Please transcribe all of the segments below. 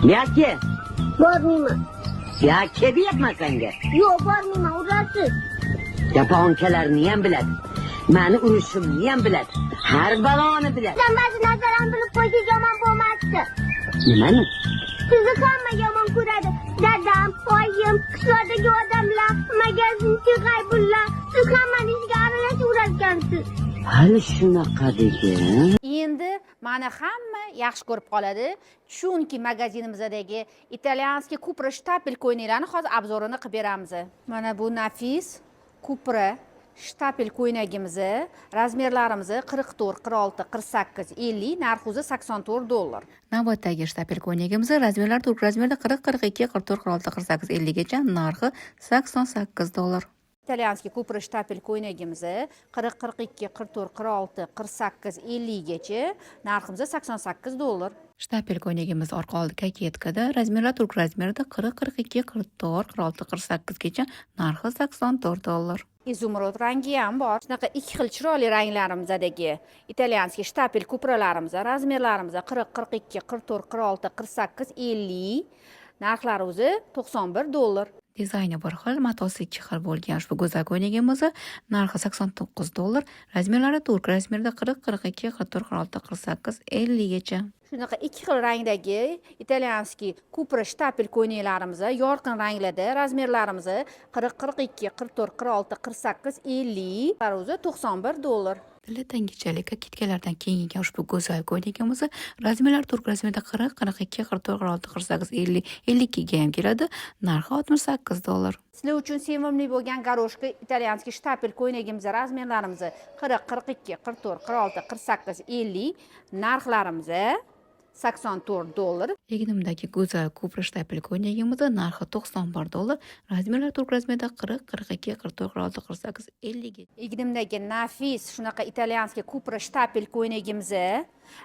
Yoki Bormayman. Ya kelyapman senga. Yo'q, bormayman, urasiz. Yaponchalarni ham biladi. Mani urishimni ham biladi. Har baloni biladi. Sizdan ba'zi narsalarni bilib qo'ysangiz yomon bo'lmasdi. Nimani? Sizni hamma yomon ko'radi. Dadam, oyim, qishloqdagi odamlar, magazinchi G'aybulla. Siz hammani ishiga aralashaverarkansiz. Hali shunaqa degin. Endi mani hamma yaxshi ko'rib qoladi, chunki magazinimizdagi итальянский купра штапель ko'ylaklarni hozir обзор ini qilib beramiz. Mana bu nafis купра штапель ko'ylagimizni размер larimiz 44, 46, 48, 50, narxi o'zi 84 dollar. Navbatdagi штапель ko'ylagimiz размер lari to'rt размер da 40, 42, 44, 46, 48, 50 gacha, narxi 88 dollar. Итальянский купра штапель ko'ylagimizni 40, 42, 44, 46, 48, 50 gacha, narximiz 88 dollar. Штапель ko'ylagimiz orqa oldi кокетка da, размер lar to'rt размер da 40, 42, 44, 46, 48 gacha, narxi 84 dollar. Изумруд rangi ham bor. Shunaqa ikki xil chiroyli ranglarimizdagi итальянский штапель купра larimiz размер larimiz 40, 42, 44, 46, 48, 50, narxlari o'zi 91 dollar. Dizayni bir xil, matosi ikki xil bo'lgan ushbu go'zal ko'ylagimiz narxi 89 dollar, размер lari to'rt размер da 40, 42, 44, 46, 48, 50 gacha. Shunaqa ikki xil rangdagi итальянский купра штапель ko'ylaklarimiz yorqin ranglarda, размер larimiz 40, 42, 44, 46, 48, 50, o'zi 91 dollar. Tilla tangichalik кокетка lardan kiyingan ushbu go'zal ko'ylagimiz размер lari to'rt размер da 40, 42, 44, 46, 48, 50, 52 ga ham keladi. Narxi 68 dollar. Sizlar uchun sevimli bo'lgan горошка итальянский штапель ko'ylagimiz размер larimiz 40, 42, 44, 46, 48, 50, narxlarimiz 84 dollar. Egnimdagi go'zal купра штапель ko'ylagimiz narxi 91 dollar. Размер lari to'rt размер da 40, 42, 44, 46, 48, 50 ga. Egnimdagi nafis shunaqa итальянский купра штапель ko'ylagimiz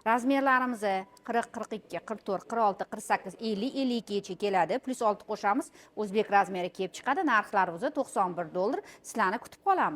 размер larimiz 40, 42, 44, 46, 48, 50, 52 gacha keladi. Plyus 6 qo'shamiz, o'zbek размер i kelib chiqadi. Narxlari o'zi 91 dollar. Sizlarni kutib qolamiz.